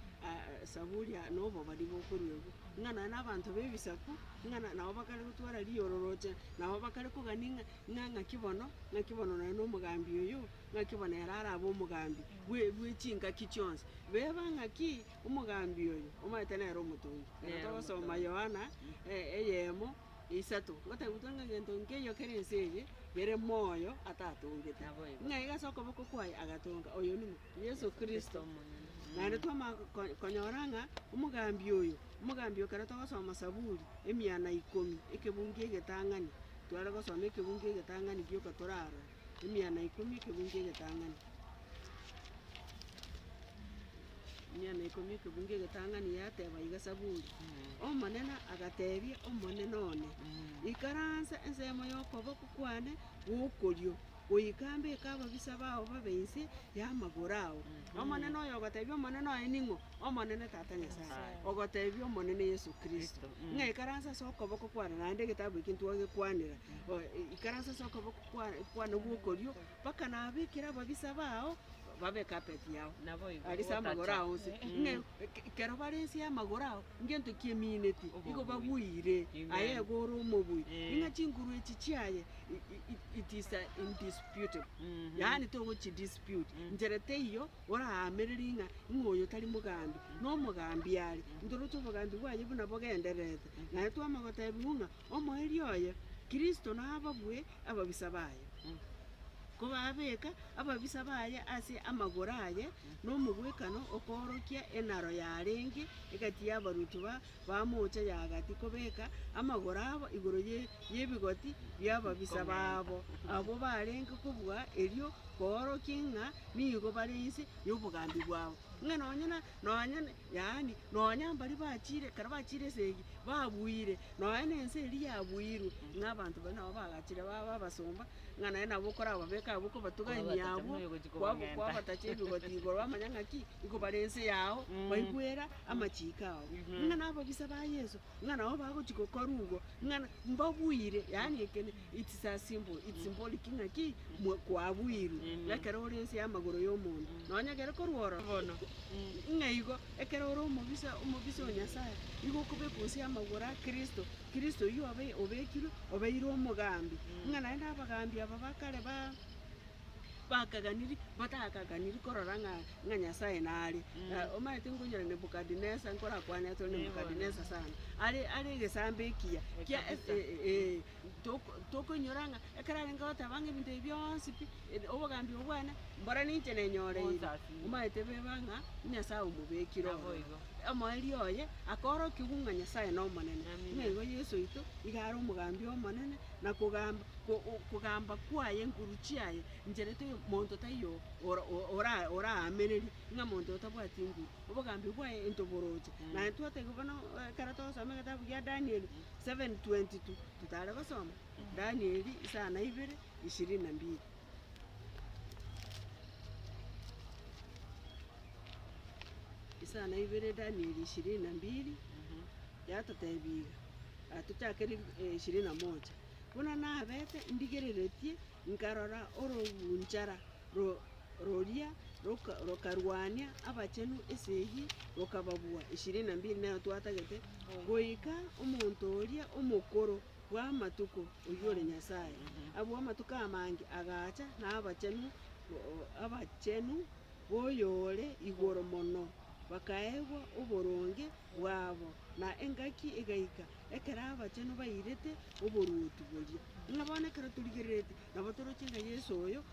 Saburi aa nobobani bokoruegwa, ng'a nonya na abanto b'ebisaku, ng'a na nabo bakare gotwara riororoche, nabo bakare kogania ng'a ng'a ng'aki bono, ng'aki bono nonya na omogambi oyo, ng'aki bono ere arabe omogambi bwe bwe chingaki chionsi. Beba ng'aki omogambi oyo, omanyete nere omotongi. Ekero Nere togosoma omotongi. Yohana eyemo. Isato, ngotebiwa tore ng'a gento nkeiyo kere ense eye kere moyo atatongete. Naboigo. Ng'a iga ase okoboko kwaye agatonga, oyo ning'o? Yeso Kristo Kristo. omonyene. Naende twamanya ko- konyora ng'a omogambi oyo, omogambi oyo ekero togosoma Saburi, emia na ikomi, ekebungo egetang'ani, tware gosoma ekebungo egetang'ani gioka torarore, emia na ikomi ekebungo egetang'ani. Mia na ikomi ekebungo egetang'ani yateba iga Saburi, Omonene agatebia Omonene one, Ikaransa ensemo y'okoboko kwane gw'okorio, goika mbeke ababisa bao babe inse y'amagoro ao. Omonene oyo ogotebia Omonene oye ning'o? Omonene Tata Nyasae, ogotebia Omonene Yeso Kristo, ng'a ikaransa ase okoboko kwane, naende egetabu eke ntwagekwanera, ikaransa ase okoboko kwane kwane gw'okorio, mpaka nabekere ababisa bao babe carpet yao, Naboigo, aria ase amagoro ogotacha. ao onsi. Ng'a ekero bare inse y'amagoro ao, ngento ki emineti, igo Obobui. babuire, Amen. aye igo ore omobui. Eh. Ng'a chinguru echi chiaye, it is a indisputable, yaani togochi dispute, nchera teiyo oraamereri ng'a ng'a oyo tari mogambi, na omogambi are, ntoroche obogambi bwaye buna bogendererete. Naye twamanya gotebiwa ng'a omoerio oye, Kristo nababue ababisa baye. Kobabeka ababisa baye ase amagoro aye, nomogwekano okoorokia enaro yarenge egati y'abaruoti ba bamocha ya gati kobeka amagoro abo igoro ye y'ebigoti bi'ababisa babo, abwo barenge kobua erio koorokia ng'a nigo bare inse y'obogambi bwabo. Ng'a nonye na nonye na yaani nonya mbaria bachire ekero bachire esegi babuire, nonya na ense eria yabuirwe, ng'a abanto baria nabo bagachire baba abasomba, ng'a naye nabo okorababeke abwo okobatugania Kwabatacha abwo, buna oyogochia kwabo kobang'enta. kwabatacha ebigoti igoro bamanya ng'aki, igo bare ense yao, baigwera amachiiko ao. Ng'a na ababisa ba Yeso, ng'a nabo bagochia gokora igo, ng'a na mbabuire, yaani eke ne it's a symbol, it's symbolic ng'aki, mwa kwabuirwe, ekero ore ense y'amagoro ya omonto, nonya ekero korwa ororo Bono. ng'a igo, ekero ore omobisa omobisa o Nyasaye, igo okobekwa inse y'amagoro a Kristo, Kristo oyio obe obekirwe, obeire omogambi, ng'a naende abagambi aba ba kare ba. Bakaganiri, batakaganiri korora ng'a ng'a Nyasaye nare. Omanyete nkonyora Nebukadinesa nkorakwane tore Nebukadinesa sana, are are egesambe ekiya kia Kabisa. eh toko tokonyora ng'a ekero arenge goteba ng'a ebinto ebi bionsi pi, obogambi obo bwane, mbora ninche nenyoreire. Osasime. Omanyete beba ng'a Nyasaye omobekire Nabo ororo. igo. Omoerio oye, akaorokiwa ng'a Nyasaye nomonene. Amina. Ng'a igo Yeso oito, iga are omogambi omonene, na kogamba ko- o- kogamba kwaye nguru chiaye, Inchera teiyo monto taiyo ora ora oraamererie ng'a monto otabwati nguru, obogambi bwaye intoboroche. Naye twatebigwa bono ekero togosoma egetabu gia Danieli 7:22, totare gosoma, Danieli isa na ibere ishirini na mbili. Isa na ibere Danieli ishirini na mbili, yatotebia iga, tochakere ishirini na moja, buna nabete ndigereretie. Nkarora orogunchara roria rokarwania abachenu esegi, rokababua. 22 nero twatagete, goika omonto oria omokoro bw'amatuko, oyio ore Nyasae, abwo amatuko amange agacha, na abachenu abachenu b'oyore Igoro Mono bakaegwa oboronge bwabo, na engaki egaika ekero abachenu bairete oboruoti boria. Ng'a bono ekero torigerereti, nabo toroche ng'a Yeso oyo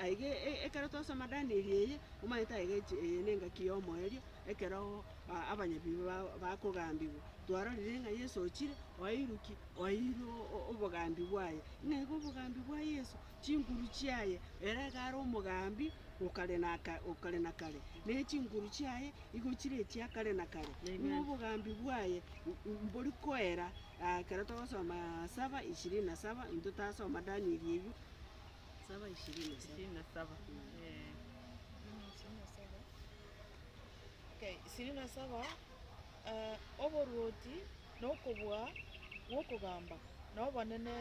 aiga ekero twasoma Danieli eye, omanyete aiga echi eye na engaki ya omoerio, ekero abanyabibe bakogambigwa. Twarorire ng'a Yeso ochire, oeirwe ki? Oeirwe obogambi bwaye. Ng'a igo obogambi bwa Yeso, chinguru chiaye, ere iga are omogambi okare na okare na kare, na echinguru chiaye igo chire echia kare na kare. Ng'a obogambi bwaye mbori koera. Ekero togosoma saba ishirini na saba, intwe tasoma Danieli eywo, saba ishirini na saba. Ishirini na saba, eh. Ishirini na saba. Okay, ishirini na saba, oboruoti na okobua gw'okogamba, na obonene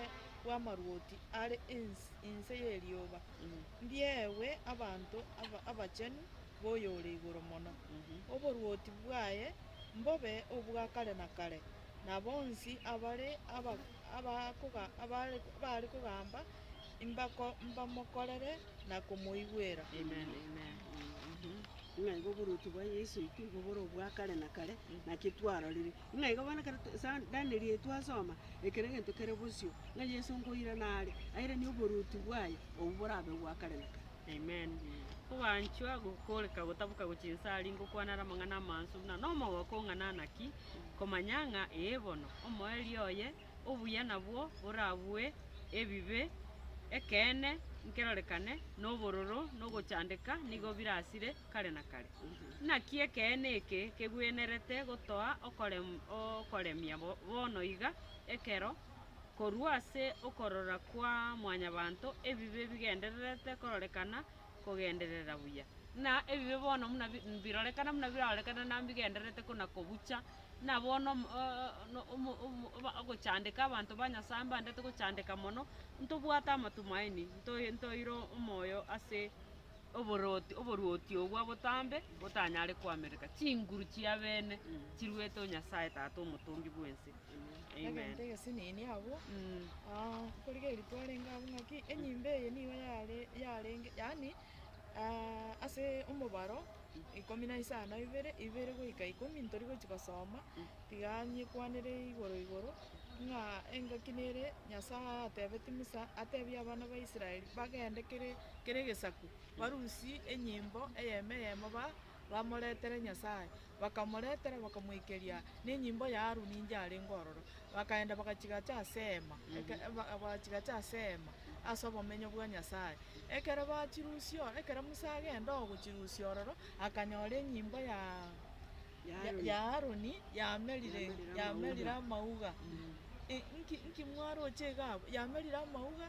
bw'amaruoti are inse y'erioba, mbiegwe abanto abachenu b'Oyore Igoro Mono. Oboruoti bwaye mbobe obwa kare na kare, na bonsi abare abare kogamba mbamokorere na komoigwera. Amen, amen. Ng'a igo oboruoti bwa Yeso oito igo bore obwa kare na kare, naki twarorire. Ng'a igo bono ekero Danieli eye twasoma, ekero egento kere bosio, ng'a Yeso nkoirana are, airanie oboruoti bwaye, obwo borabe bwa kare na kare. Amen. Koganchwa gokoreka gotaboka gochia inse aria ngokwanera amang'ana amansu buna nomogoko ng'a naki, komanya ng'a ee bono, omoerio oye obuya nabwo borabue ebibe, ekeene nkerorekane, na obororo na ogochandeka nigo birasire kare na kare. Naki ekeene eke kegwenerete gotoa okorem okoremia bono iga ekero Korwa ase okorora kwa mwanyabanto ebibe bigendererete kororekana kogenderera buya. Na ebibe bono buna mbirorekana buna birarorekane na mbigendererete kona kobucha, na bono ogochandeka abanto ba Nyasae mbandete gochandeka mono, ntobwate amatumaini, ntoire omoyo ase oboroti oboruoti obwo botambe botanyare koamereka. Chinguru chiabene chiruete o Nyasae Tata omotongi bwense. Amen. Egento egesinini abwo, nkorigereria twarenge abwo ng'aki, enyimbo eye nigo yare yarenge yaani ase omobaro ikomi na isano ibere, ibere goika ikomi ntori gochi gosoma, tiga nyekwanere igoro igoro, ng'a engaki nere Nyasaye atebetie Musa, atebie abana ba Israeli bagende kere kera egesaku, barusie enyimbo eyemo eyemo ba bamoretere Nyasaye. Bakamoretera, bakamoikeria, na enyimbo ya Haruni inche arenge ororo. Bakaenda bagachigacha ase eema, bagachigacha ase eema, ase obomenyo bwa Nyasae. Ekero bachirusia ororo, ekero Musa agenda ogochirusia ororo, akanyora enyimbo ya ya Haruni yamerire yamerire amauga. Inki inki mwaroche iga abwo? Yamerire amauga.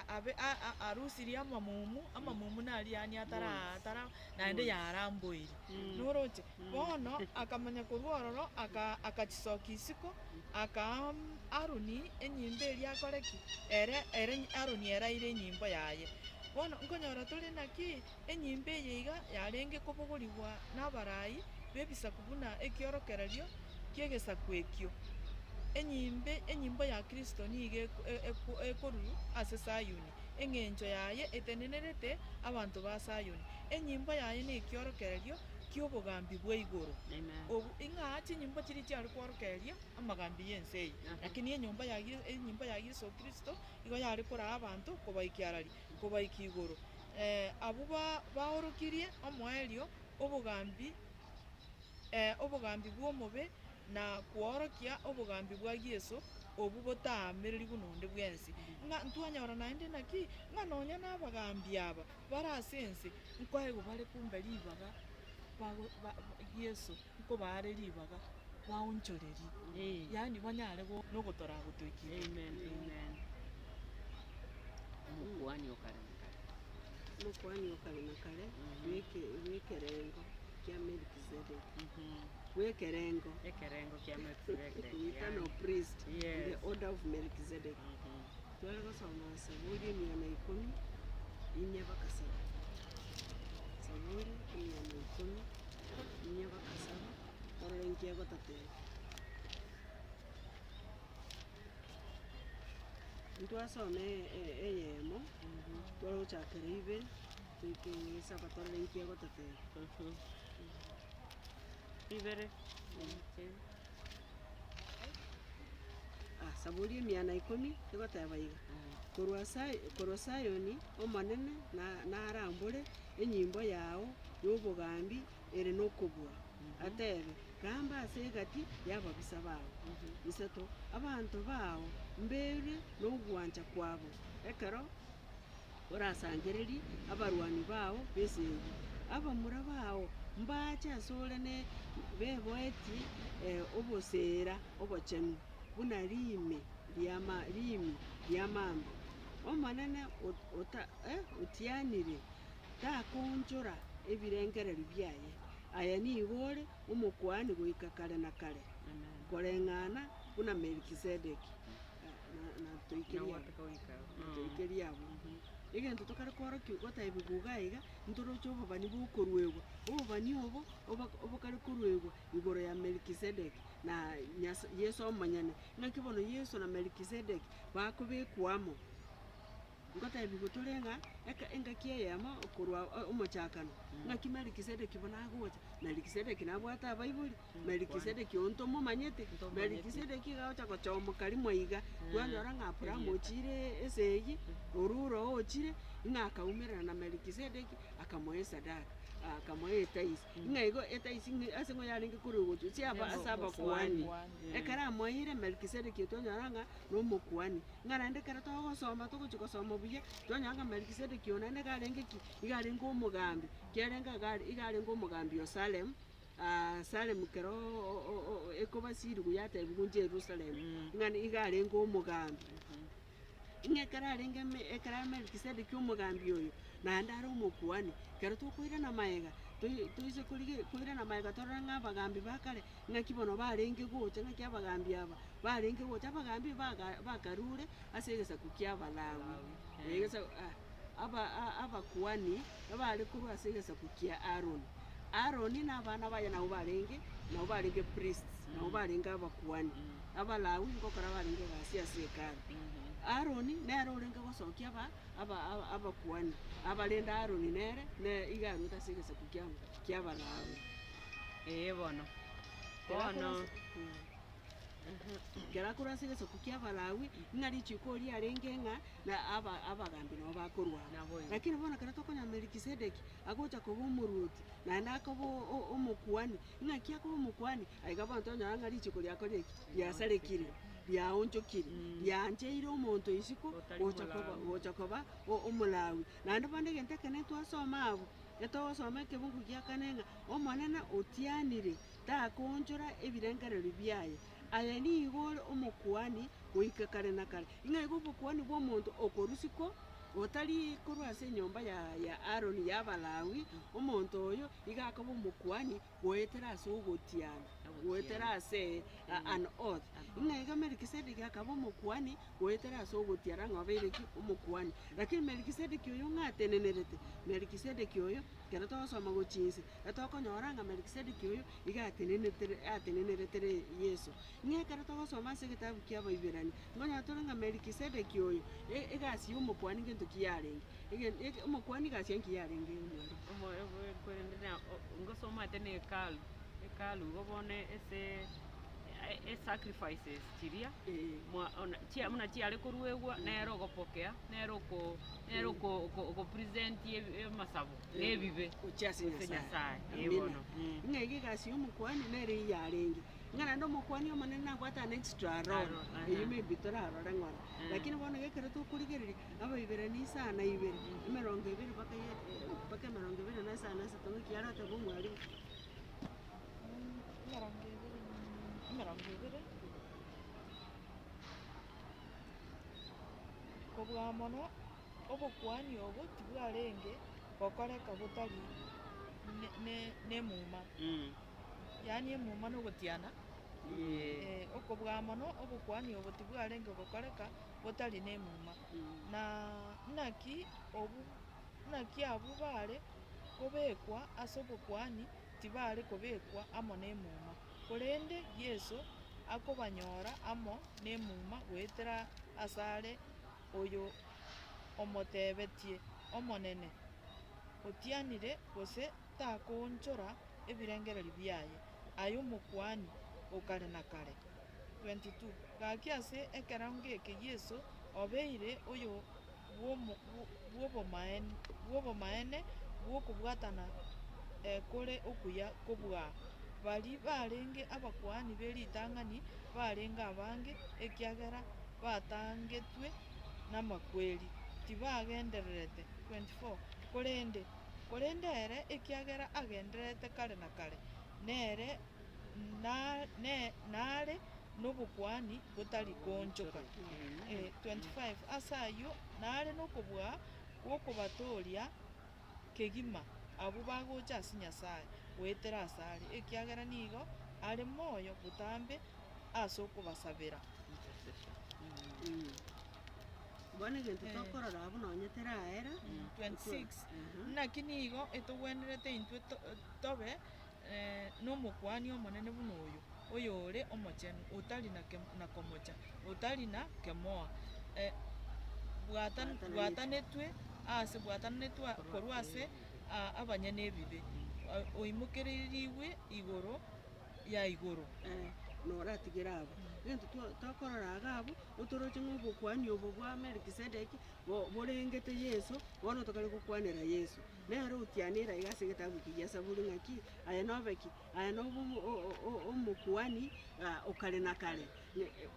abe arusirie amamumu, amamumu naria yaani atara atara naende yaramboire. Noroche? Bono akamanya korwa ororo aka akachisokia isiko, akaa Aroni enyimbo eria akore ki? Ere ere Aroni ere aire enyimbo yaye. Bono nkonyora tore naki, enyimbo eye iga yarenge kobogorigwa nabarai b'ebisaku buna ekiorokererio ki'egesaku ekio. Enyimbe enyimbo ya Kristo nigo ekoruru ase Sayuni, Eng'encho yaye etenenerete abanto ba Sayoni. Enyimbo yaye nekiorokererio ki'obogambi bwa igoro. Amen. Obu ing'a chinyimbo chiria chiare kworokereria amagambi y'ense eye. Lakini enyomba ya Ye enyimbo ya Yeso Kristo igo yare koraa abanto kobaikia arari, kobaikia igoro. Abwo ba baorokirie omoerio obogambi obogambi bw'omobe na kworokia obogambi bwa Yeso obwo botaamererigwe nonde bwensi. Ng'a ntwanyora naende naki, ng'a nonya na abagambi aba bare ase ense, nkoegwa bare kumbe ribaga bago ba Yeso nkobaare ribaga baonchorerie, yaani banyare go nogotoraa gotoikire. Amen, amen. Omokuani o kare na kare. Omokuani o kare na kare bw'eke bw'ekerengo kia Melkizedeki. Bw'ekerengo. Ekerengo kia Melkizedeki, Eternal yaani. priest in the Yes. order of Melkizedek. Tware gosoma Saburi emia na ikomi, inye bakasaba. Saburi emia na ikomi, inye bakasaba, torore inki egototebia. Ntwasoma eyemo, tware gochakera ibere, toike saba torore inki egototebia. Ibere. Ah, Saburi emia na ikomi, egoteba iga, Korwa Sai korwa Sayoni Omonene na narambore enyimbo yao ya obogambi ere nokobua, atebe, Gamba ase egati y'ababisa bao. Isato, abanto bao mberwe nogwancha kwabo, ekero orasangererie abarwani bao b'esegi. Abamura bao mbache asore ne beboetie oboseera obochenu, buna riime riama riimi ri'amambia. Omonene ota otianire takoonchora ebirengererio biaye. Aye nigo ore omokuani goika kare na kare, koreng'ana buna Melkizedeki. Na toikerie abwo. Egento tokare kworokia gotebigwa iga iga, ntoroche obobani bokoruegwa, obobani obo obokare koruegwa igoro ya Melkizedeki na Nyasa Yeso omonyene. Ng'aki bono Yeso na Melkizedeki bakobekwa amo. Ngotebiwa tore ng'a eke engaki eyemo korwa omochakano, ng'aki Melkizedeki bono agocha, Melkizedeki nabwate abaibori, Melkizedeki oyo ntomomanyete, Melkizedeki iga agocha gochomoka rimo iga, twanyora ng'a Abraham ochire esegi, orure oo ochire, ng'a akaumerana na Melkizedeki, akamoa esadaka, akamoa etaisi, ng'a igo etaisi ng'a ase ng'o yarenge korwa gochia ase aba ase abakuani. Ekero amoeire Melkizedeki twanyora ng'a na omokuani. Ng'a naende ekero togosoma togochia gosoma buya, twanyora ng'a Melkizedeki oyo naende iga arenge ki? Iga arenge omogambi, kiarenge iga are iga arenge omogambi o Salem, Salem kero o- o- ekobasiriwa yatebiwa Jerusalem, ng'a iga arenge omogambi. Ng'a ekero arenge me ekero Melkizedeki omogambi oyo, naende are omokuani, ekero tokoirana magega, toi toise korigereria koirana magega torore ng'a abagambi ba kare, ng'aki bono barenge gocha, ng'aki abagambi aba barenge gocha, abagambi baga bakarure ase egesaku kia Abalawi, egesa aba abakuani abare korwa ase egesaku kia Aroni. Aroni na abana baye nabwo barenge, nabwo barenge priests, nabwo barenge abakuani, Abalawi ngokora barenge egasi ase Hekalu. Aroni nere orenge gosokia aba aba abakuani, abarende Aroni nere, ne iga arwete ase egesaku kia ng'o? Kia Abalawi. Ee bono, bono. Ekero akorwa ase egesaku kia Abalawi, ng'a richiko riarenge ng'a na aba abagambi nabo bakorwa amo. Naboigo. Lakini bono ekero tokonyora Melkizedeki agocha koba omoruoti, naende akoba omokuani, ng'aki akoba omokuani? Aiga bono twanyora ng'a richiko riakorire ki? Riasarekire, riaonchokire, riancheire omonto isiko Otari gocha koba Molawi. gocha koba Omolawi. Naende bono egento ekenene twasoma abwo, etogosoma ekebungu gia kane ng'a Omonene otianire takoonchora ebirengererio biaye, aye nigo ore omokuani goika kare na kare. Ng'a igo obokuani bw'omonto okorusiko, otari korwa ase enyomba ya ya Aroni y'Abalawi, omonto oyo iga akoba omokuani goetera ase ogotiana. Goetera ase an oath. Ng'a iga Melkisedeki akaba omokuani goetera ase ogotiara ng'a obeire ki? Omokuani. Lakini Melkisedeki oyo ng'a atenenerete? Melkisedeki oyo, ekero togosoma gochia inse, etokonyora ng'a Melkisedeki oyo iga atenenetere ateneneretere Yeso. Ng'a ekero togosoma ase egetabu kia Abaibirania, nkonyora tore ng'a Melkisedeki oyo, e- egasi ya omokuani ngento ki yarenge? Egen ege omokuani egasi yaye nki yarenge omwalimu? Omo korende na ngosomate na hekalu, hekalu igo bono ase esacrifices chiria mwa ona chia buna chiare koruegwa, nere ogopokea, nere oko nere oko oko okopresent ebi amasabo na ebibe Gochia ase ase Nyasaye. Nyasaye, eh Amina. bono. Ng'a iga egasi ya omokuani nere eyarenge, ng'a naende omokuani omonene nabwate an extra role, Aaron, aha. eyio maybe torarore ng'ora. Lakini bono iga ekero tokorigereria, Abaibirania isa na ibere, emerongo ebere mpaka ye mpaka emerongo ebere na isano na isato ng'aki aratebe omwalimu. Emerongo ebere emerongo ebere. Kobua mono obokuani obo tibwarenge gokoreka botari ne- ne- nemuma, yaani emuma nogotiana, okobua mono obokuani obo tibwarenge gokoreka botari nemuma. Na naki obu naki abwo bare kobekwa ase obokuani tibare kobekwa amo nemuma, korende Yeso akobanyora amo nemuma goetera asare oyo omotebetie Omonene, otianire gose takoonchora ebirengererio biaye, aye omokuani o kare na kare. 22, Gaki ase ekerengo eke Yeso obeire oyo bw'obomaene bw'okobwatana kore okuya kobua baria barenge abakuani be ritang'ani barenge abange, ekiagera batangetwe namakweri, tibagendererete, 24 Korende, korende ere, ekiagera agendererete kare na kare, nere nare nobokuani botari koonchoka. 25 Ase ayio nare nokobua gw'okobatooria kegima abwo bagocha ase Nyasae goetera asare, ekiagera nigo are moyo botambe ase okobasabera. Bono egento tokorora abwo nonye teraera. 26 Naki nigo etogwenerete intwe tobe nomokuani omonene buna oyo, oyore omochenu, otari na komocha, otari na kemoa, bwatanetwe ase bwatananetwe korwa ase abanyene ebibe, oimokererigwe igoro ya igoro. Noratigere abwo. Egento tokorora iga abwo, otoroche ng'a obokuani obo bwa Melkizedeki, borengete Yeso, bono tokare gokwanera Yeso. Nere otianire aiga ase egetabu eke gia Saburi ng'aki, Aye nobe ki? Aye nobe omokuani o kare na kare,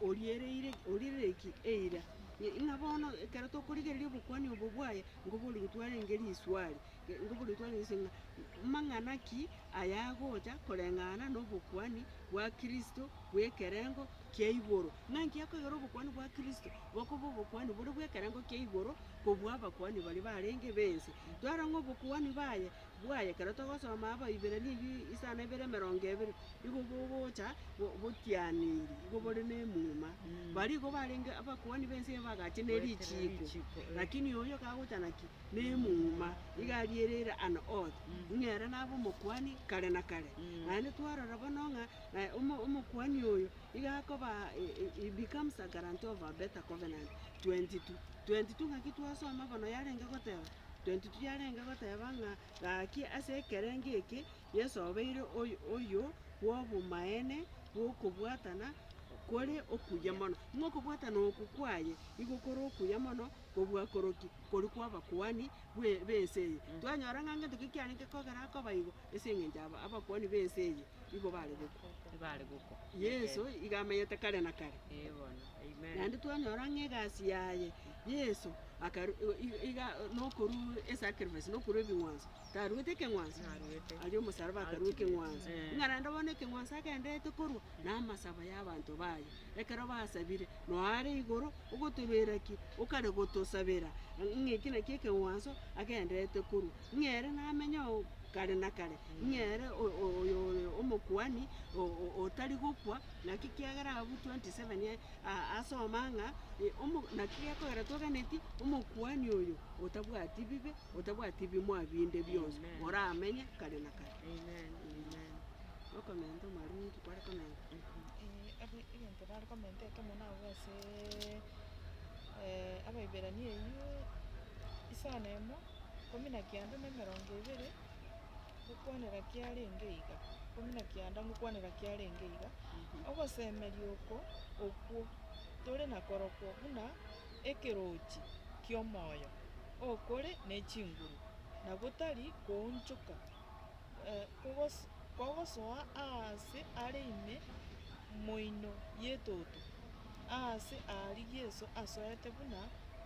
oriereire orierire ki? Eira. Ng'a bono ekero tokorigereria obokuani obo bwaye, nkoboria twarenge riswari, nkoboria twarenge ase ng'a mang'ana ki aya agocha koreng'ana na obokuani bwa Kristo bw'ekerengo kia igoro. Ng'a nki akoigora obokuani bwa Kristo, bokoba obokuani bore bw'ekerengo kia igoro kobua abakuani baria barenge b'ense. Twarora ng'a obokuani baye bwaye ekero togosoma Abaibirania ebi isano ibere emerongo ebere, igo bogocha bo botianiri, igo bore na emuma. Baria igo barenge abakuani b'ense eye bagache ne richiiko, lakini oyo kagocha naki? Na emuma, iga ariereire an oath, ng'a ere nabe omokuani kare na kare. Naende twarora bono ng'a omo omokuani oyo, iga akoba he becomes a guarantee of a better covenant. 22. 22 ng'aki twasoma bono yarenge goteba, 22 yarenge goteba ng'a gaki ase ekerengo eke Yeso obeire oyo oyo bw'obomaene bw'okobwatana kore okuya mono. Ng'a okobwatana oko kwaye nigo kore okuya mono kobua koroki koria kwa abakuani bwe b'ense eye. Twanyora ng'a ngento ki kiarenge kogera akoba igo, ase eng'encho aba abakuani b'ense eye nigo bare gokwa. Ebare gokwa. Yeso iga amenyete kare na kare. Ee bono. Amen. Naende twanyora ng'a egasi yaye, Yeso akaru iga nokorwa esacrifice, nokorwa ebing'wanso, taruete ekeng'wanso? Naruete. Aria omosaraba akarua ekeng'wanso. Eh. Ng'a naende bono ekeng'wanso agenderete korwa, na amasabo ya abanto baye. Ekero basabire, noare igoro, ogotoruera ki? Okare gotosabera, ng'a eki naki ekeng'wanso agenderete korwa. Ng'a ere namenye oo. kare na kare, ng'a ere oyo ore omokuani otari gokwa, naki kiagera abwo 27 asoma ng'a naki gekogera toganeti omokuani oyo otabwati bibe, otabwati bimoa binde bionsi, oramenye kare na kare. Amen, amen. Okomenta omwalimu ninki kware komenta? Egento nare komenta ekemo nabwo aseeee Abaiberania eywo isano emo, ikomi na kianda na emerongo ebere, ngokwanera kiarenge iga, ikomi na kianda ngokwanera kiarenge iga, ogosemeria oko okwo tore nakorokwo buna ekerochi ki'omoyo okore ne chinguru, na gotari koonchoka, kogosoa aase are ime moino y'etoto, aase aaria Yeso asoete buna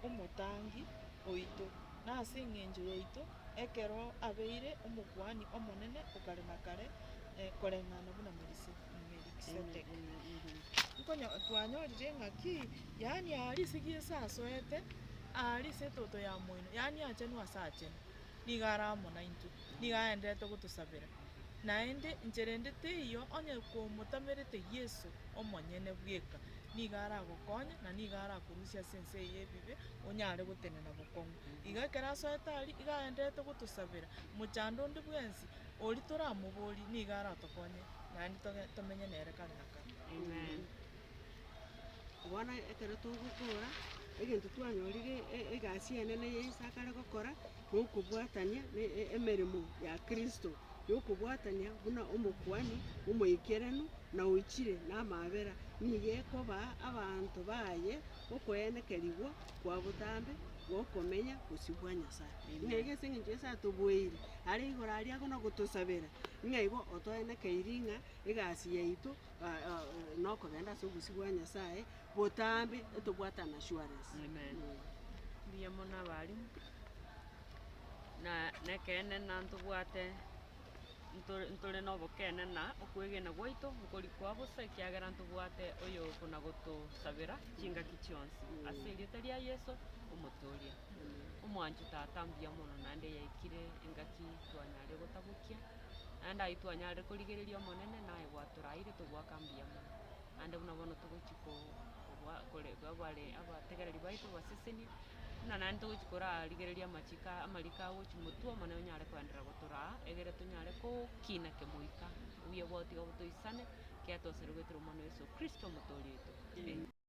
omotangi oito, na ase engencho yaito, ekero abeire Omokuani Omonene o kare na kare, koreng'ana buna Melikisedeki. Nkonyo twanyorire ng'aki, yaani aaria ase Yeso asoete, aaria ase etoto ya moino, yaani achenu ase achenu. nigo are amo naintwe, nigo aenderete gotosabera. Naende inchera ende teiyo onye komotamerete Yeso omonyene bweka, nigo aragokonye na nigo arakorusie ase ense eye y'ebibe onyare gotenena bokong'u. Iga ekero asoete aria, iga aenderete gotosabera, mochando onde bwensi oria toramoborie nigo aratokonye naende toge tomenye nere kare na kare. Amen. Bono ekero togokora, egento twanyorire egasi enene ya Yeso akare gokora, nokobwatania na emeremo ya Kristo, ya okobwatania buna omokuani omoikeranu na oichire na amabera, nigo ekobaa abanto baye okoenekerigwa kwa botambe bwa okomenya bosio bwa Nyasaye. Ng'a iga ase eng'encho Yeso atoboeire, are igoro aria agwo nagotosabera, ng'a igo otoenekeiri ng'a egasi yaito nokogenda ase obosio bwa Nyasaye, botambe etobwate an assurance. Amen. Mbuya mono abalimu, na nekeene na ntobwate ntore ntore na obokeene na okwegena gwaito nkori kwa bosa ekiagera ntobwate oyo okona gotosabera chingaki chionsi. Ase erieta ria Yeso, omotoria. Omwanchi tata mbuya mono naende yaikire engaki twanyarire gotabokia. Naende ayio twanyarire korigereria Omonene, naye gwatoraire togoaka mbuya mono. Naende buna bono togochia ko kobua kore abare abategereri baito obasesenie, buna naende togochia korarigereria amachiko aa amariko agochia motwe Omonene onyare koenderera gotoraa, egere tonyare kokina kemoika, obuya bwao tiga botoisane, ekiagera twasabire goetera Omwana o Yeso Kristo omotoori oito. Amen.